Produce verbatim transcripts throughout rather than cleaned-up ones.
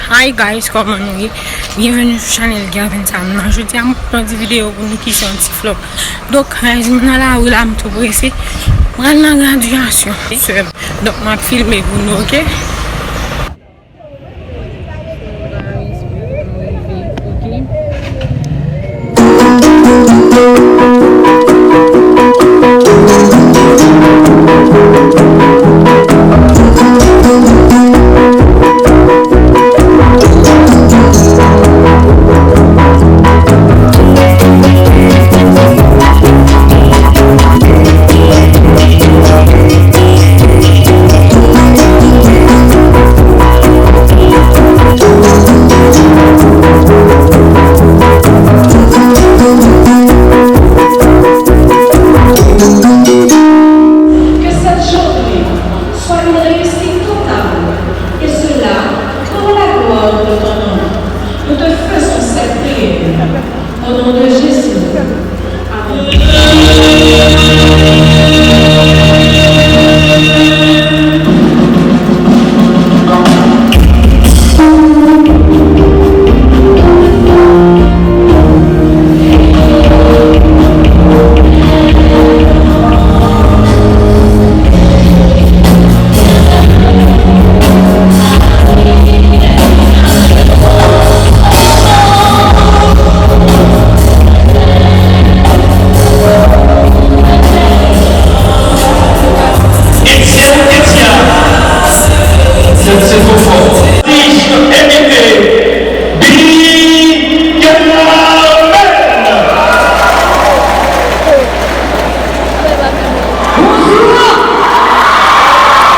Hi guys, kòman nou ye? Byenveni sou chanèl Gervin Sam nan. Jodi a, m pran ti videyo pou nou ki se yon ti vlog. Donk, guys, m nan lari la, m tou prese. M pral nan gradyasyon sè m. Donk, m ap filme pou nou, oke? Que cette journée soit une réussite totale, et cela pour la gloire de ton nom. Nous te faisons cette prière au nom de Jésus. Amen. Etya, Etya, Etya, se twò fò. Atis envite, Billy Germain. Bonjou.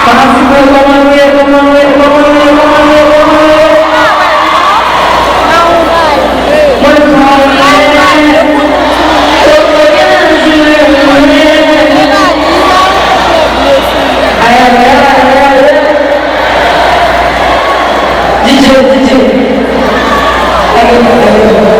Fanatik mwen, kòman nou ye, kòman nou ye, kòman nou ye, kòman nou ye, kòman nou ye? Mwen pale. Ay, ay, ay, ay, ay. D J, D J. Gade, gade.